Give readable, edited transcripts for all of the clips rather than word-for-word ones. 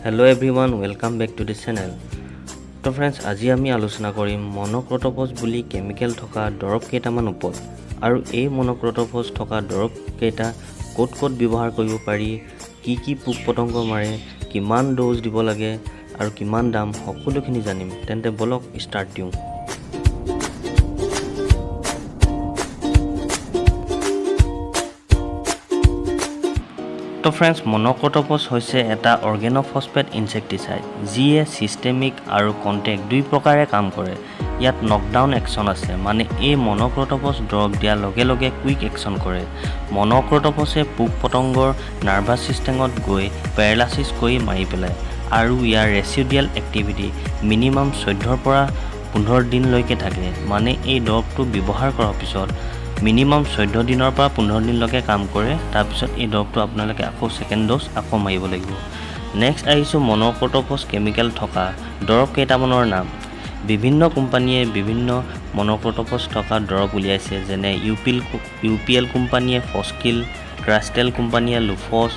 Hello everyone, welcome back to the channel. তো friends, আজি আমি আলোচনা কৰিম মনক্ৰট'ফছ বুলি কেমিকেল থকা দৰৱ কেইটামান ওপৰত আৰু এই মনক্ৰট'ফছ থকা দৰৱকেইটা ক'ত ক'ত ব্যৱহাৰ কৰিব পাৰি, কি কি পোক পতংগ মাৰে, কিমান ড'জ দিব লাগে আৰু কিমান দাম, সকলোখিনি জানিম। তেন্তে ব'লক, ষ্টাৰ্ট দিওঁ। তো ফ্ৰেণ্ডছ, মনক্ৰট'ফছ হৈছে এটা অৰ্গেন'ফছফেট ইনচেক্টিচাইড, যিয়ে ছিষ্টেমিক আৰু কণ্টেক্ট দুই প্ৰকাৰে কাম কৰে। ইয়াত নকডাউন একশ্যন আছে, মানে এই মনক্ৰট'ফছ দৰৱ দিয়াৰ লগে লগে কুইক একশ্যন কৰে। মনক্ৰট'ফছে পোক পতংগৰ নাৰ্ভাছ ছিষ্টেমত গৈ পেৰালাইচিছ কৰি মাৰি পেলায় আৰু ইয়াৰ ৰেচিডিয়েল এক্টিভিটি মিনিমাম 14ৰ পৰা 15 দিনলৈকে থাকে। মানে এই দৰৱটো ব্যৱহাৰ কৰাৰ পিছত মিনিমাম 14 দিনৰ পৰা 15 দিনলৈকে কাম কৰে। তাৰপিছত এই দৰৱটো আপোনালোকে আকৌ ছেকেণ্ড ড'জ আকৌ মাৰিব লাগিব। নেক্সট আহিছোঁ মনক্ৰট'ফছ কেমিকেল থকা দৰৱ কেইটামানৰ নাম। বিভিন্ন কোম্পানীয়ে বিভিন্ন মনক্ৰট'ফছ থকা দৰৱ উলিয়াইছে, যেনে ইউ পি এল কোম্পানীয়ে ফস্কিল, ক্ৰাষ্টেল কোম্পানীয়ে লুফছ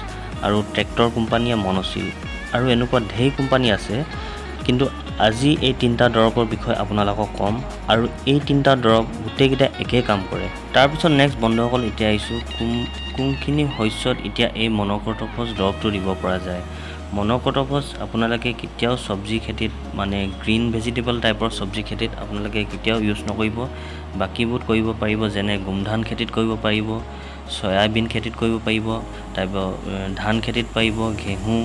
আৰু ট্ৰেক্টৰ কোম্পানীয়ে মনচিল আৰু এনেকুৱা ঢেৰ কোম্পানী আছে। কিন্তু আজি এই তিনিটা দৰৱৰ বিষয়ে আপোনালোকক ক'ম আৰু এই তিনিটা দৰৱ গোটেইকেইটা একেই কাম কৰে। তাৰপিছত নেক্সট বন্ধুসকল, এতিয়া আহিছোঁ কোনখিনি শস্যত এতিয়া এই মনক্ৰট'ফছ দৰৱটো দিব পৰা যায়। মনক্ৰট'ফছ আপোনালোকে কেতিয়াও চব্জি খেতিত, মানে গ্ৰীণ ভেজিটেবল টাইপৰ চব্জি খেতিত আপোনালোকে কেতিয়াও ইউজ নকৰিব। বাকীবোৰত কৰিব পাৰিব, যেনে গোমধান খেতিত কৰিব পাৰিব, চয়াবিন খেতিত কৰিব পাৰিব, তাৰপৰা ধান খেতিত পাৰিব, ঘেঁহু,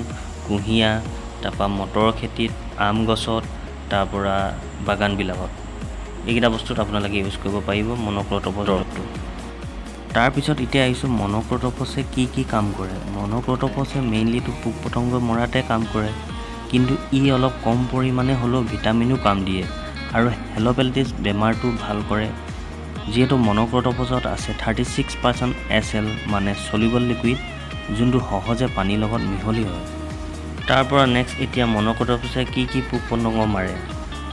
কুঁহিয়াৰ, তাৰপৰা মটৰ খেতিত, আম গছত, তাৰপৰা বাগানবিলাকত, এইকেইটা বস্তুত আপোনালোকে ইউজ কৰিব পাৰিব মনক্ৰট'ফছ দৰৱটো। তাৰপিছত এতিয়া আহিছোঁ মনক্ৰট'ফছে কি কি কাম কৰে। মনক্ৰট'ফছে মেইনলিটো পোক পতংগ মৰাতে কাম কৰে, কিন্তু ই অলপ কম পৰিমাণে হ'লেও ভিটামিনো কাম দিয়ে আৰু হেল'পেলটিছ বেমাৰটো ভাল কৰে, যিহেতু মনক্ৰট'ফছত আছে 36% SL, মানে চলিউবল লিকুইড, যোনটো সহজে পানীৰ লগত মিহলি হয়। তাৰ পৰা নেক্সট এতিয়া মনক্ৰট'ফছে কি কি পোক পতংগ মাৰে।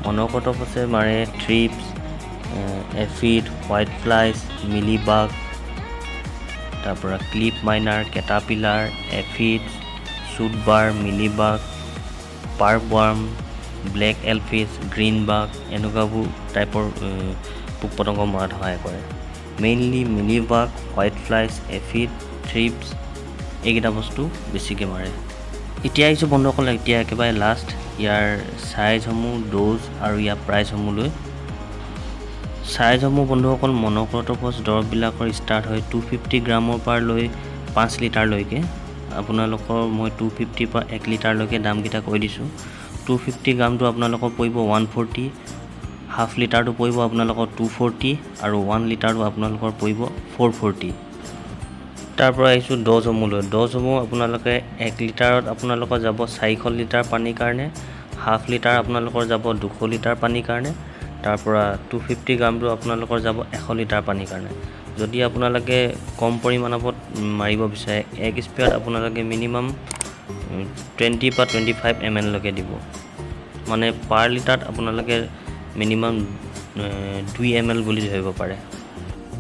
মনক্ৰট'ফছে মাৰে thrips, aphid, white flies, mealybug, তাৰপৰা leaf miner, caterpillar, aphids, shoot borer, mealybug, puff worm, black aphids, green bug, এনেকুৱাবোৰ টাইপৰ পোক পতংগ মৰাত সহায় কৰে। Mainly mealybug, white flies, aphid, thrips, এইকেইটা বস্তু বেছিকৈ মাৰে। এতিয়া আহিছোঁ বন্ধুসকল, এতিয়া একেবাৰে লাষ্ট ইয়াৰ চাইজসমূহ, ড'জ আৰু ইয়াৰ প্ৰাইচসমূহলৈ। চাইজসমূহ বন্ধুসকল, মনক্ৰট'ফছ দৰৱবিলাকৰ ষ্টাৰ্ট হয় 250 গ্ৰামৰ পৰা লৈ 5 লিটাৰলৈকে। আপোনালোকৰ মই 250ৰ পৰা 1 লিটাৰলৈকে দামকেইটা কৈ দিছোঁ। 250 গ্ৰামটো আপোনালোকৰ পৰিব 140, হাফ লিটাৰটো পৰিব আপোনালোকৰ 240 আৰু 1 লিটাৰটো আপোনালোকৰ পৰিব 440। তাৰ পৰা আহিছোঁ ড'জসমূহলৈ। ড'জসমূহ আপোনালোকে 1 লিটাৰত আপোনালোকৰ যাব 400 লিটাৰ পানীৰ কাৰণে, হাফ লিটাৰ আপোনালোকৰ যাব 200 লিটাৰ পানীৰ কাৰণে, তাৰ পৰা 250 গ্ৰামটো আপোনালোকৰ যাব 100 লিটাৰ পানীৰ কাৰণে। যদি আপোনালোকে কম পৰিমাণত মাৰিব বিচাৰে, এক স্প্ৰেয়াৰত আপোনালোকে মিনিমাম 20ৰ পৰা 25 ml লৈকে দিব। মানে পাৰ লিটাৰত আপোনালোকে মিনিমাম 2 ml বুলি ধৰিব পাৰে।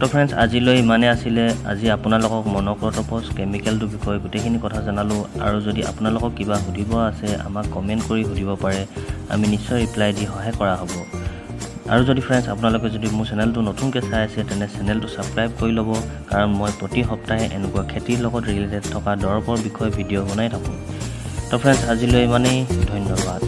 তো ফ্ৰেণ্ডছ, আজিলৈ ইমানেই আছিলে। আজি আপোনালোকক মনক্ৰট'ফছ কেমিকেলটোৰ বিষয়ে গোটেইখিনি কথা জনালোঁ আৰু যদি আপোনালোকক কিবা সুধিব আছে, আমাক কমেণ্ট কৰি সুধিব পাৰে। আমি নিশ্চয় ৰিপ্লাই দি সহায় কৰা হ'ব। আৰু যদি ফ্ৰেণ্ডছ, আপোনালোকে যদি মোৰ চেনেলটো নতুনকৈ চাই আছে, তেনে চেনেলটো ছাবস্ক্ৰাইব কৰি ল'ব, কাৰণ মই প্ৰতি সপ্তাহে এনেকুৱা খেতিৰ লগত ৰিলেটেড থকা দৰৱৰ বিষয়ে ভিডিঅ' বনাই থাকোঁ। তো ফ্ৰেণ্ডছ, আজিলৈ ইমানেই। ধন্যবাদ।